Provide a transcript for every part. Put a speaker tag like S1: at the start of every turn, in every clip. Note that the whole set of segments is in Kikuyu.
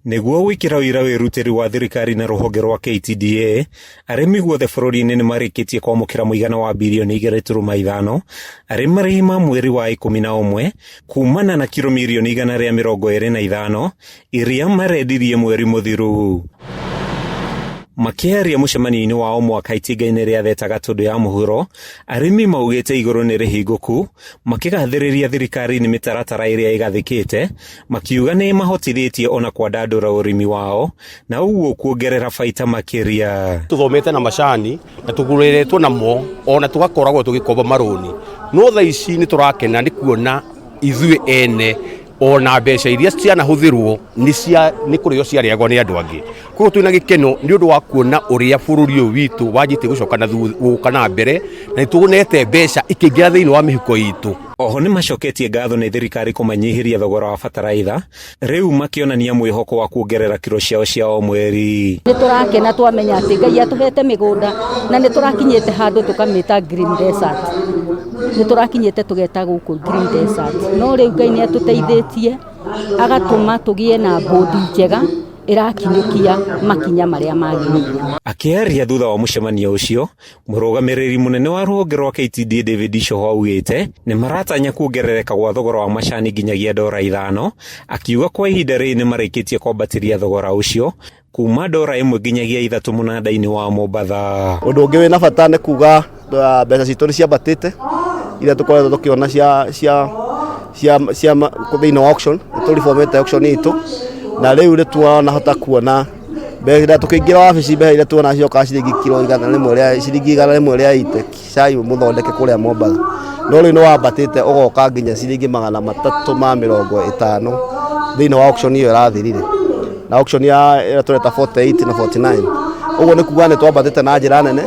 S1: Nĩguo gwĩkĩra ũira wĩrutĩri wa thirikari na rũhonge rwa KTDA, arĩmi guothe bũrũri-inĩ nĩ marĩkĩtie kwamũkĩra mũigana wa birioni 2.5 arĩ marĩhi ma mweri wa 11 kumana na kiro mirioni 125 iria marendirie mweri mũthiru. Makĩaria mũcemanio-inĩ wa o mwaka itinga-inĩ rĩa Theta Gatũndũ ya mũhuro, arĩmi maugĩte igũrũ nĩ rĩhingũku, makĩgathĩrĩria thirikari nĩ mĩtaratara ĩrĩa ĩgathĩkĩte, makiuga nĩ ĩmahotithĩtie ona kwandandũra ũrĩmi wao na ũguo kuongerera baita makĩria.
S2: Tũthomete na macani na tũgũrĩrĩtwo namo ona tũgakoragwo tũgĩkomba marũni, no thaa ici nĩ tũrakena nĩ kuona ithuĩ ene ona mbeca iria cianahũthĩrwo nĩ cia nĩ kũrĩo ciarĩagwo nĩ andũ angĩ. Koguo twĩna gĩkeno nĩ ũndũ wa kuona ũrĩa bũrũri ũyũ witũ wanjĩtie gũcoka na gũka na mbere na nĩ tuonete mbeca ikĩingĩra thĩinĩ wa mĩhuko itũ.
S1: Oho nĩ macoketie ngatho nĩ thirikari kũmanyihĩria thogora wa bataraitha, rĩu makĩonania mwĩhoko wa kuongerera kiro ciao cia o mweri.
S3: Nĩ tũrakena twamenya atĩ Ngai atũhete mĩgũnda na nĩ tũrakinyĩte handũ tũkamĩta green desert. Nĩ tũrakinyĩte tũgeta gũkũ green desert. No rĩu Ngai nĩ atũteithĩtie agatũma tũgĩe na bũndi njega ĩrakinyũkia makinya marĩa magĩrĩire.
S1: Akĩaria thutha wa mũcemanio ũcio, mũrũgamĩrĩri mũnene wa rũhonge rwa KTDA David Icoho augĩte nĩ maratanya kuongerereka gwa thogora wa macani nginyagia dora 5, akiuga kwa ihinda rĩrĩ nĩ marĩkĩtie kwambatĩria thogora ũcio kuma dora 1 nginyagia 3 mũnanda-inĩ wa Mombatha.
S4: Ũndũ ũngĩ wĩna bata nĩ kuga mbeca citũ nĩ ciambatĩte iria tũkoretwo tũkĩona cia thĩinĩ wa auction, nĩ tũribomete auction itũ na rĩu nĩ twanahota kuona mbeca tũkĩingĩra wabici, mbeca iria tuona ciokaga ciringi kiro 100 rĩa ciringi 100 rĩa ite cai mũthondeke kũrĩa Mombatha, no rĩu nĩ wambatĩte ũgoka nginya ciringi 350 thĩinĩ wa auction ĩyo ĩrathirire, na auction ya ĩrĩa tũreta 48 na 49. Ũguo nĩ kuga nĩ twambatĩte na njĩra nene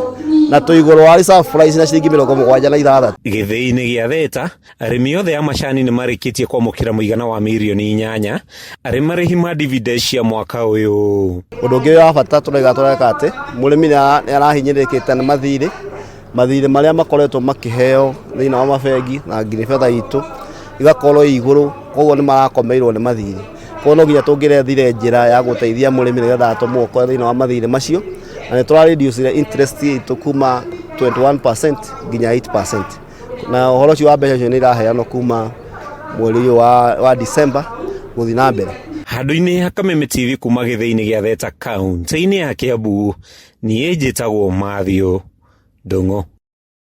S4: na twĩ igũrũ wa reserve price na ciringi 76.
S1: Gĩthĩi-inĩ gĩa Theta, arĩmi othe a macani nĩ marĩkĩtie kwamũkĩra mũigana wa mirioni 8 arĩ marĩhi ma dividend cia mwaka ũyũ.
S4: Ũndũ ũngĩ wa bata tũraiga tũreka atĩ mũrĩmi nĩ arahinyĩrĩrĩkĩte nĩ mathirĩ, mathirĩ marĩa makoretwo makĩheo thĩinĩ wa mabengi na nginya betha itũ igakorwo ĩ igũrũ, koguo nĩ marakomeirwo nĩ mathirĩ. Koguo no nginya tũngĩrethire njĩra ya gũteithia mũrĩmi nĩgetha atũmũokoe thĩinĩ wa mathirĩ macio, na nĩ tũra reduce interest itũ kuma 21% nginya 8%. Na ũhoro ũcio wa mbeca icio nĩ iraheanwo kuma mweri ũyũ wa December gũthiĩ na mbere.
S1: Handũ-inĩ ha Kameme TV kuma gĩthĩi-inĩ gĩa Theta kaunti-inĩ ya Kiambu, niĩ njĩtagwo Mathew Ndung'u.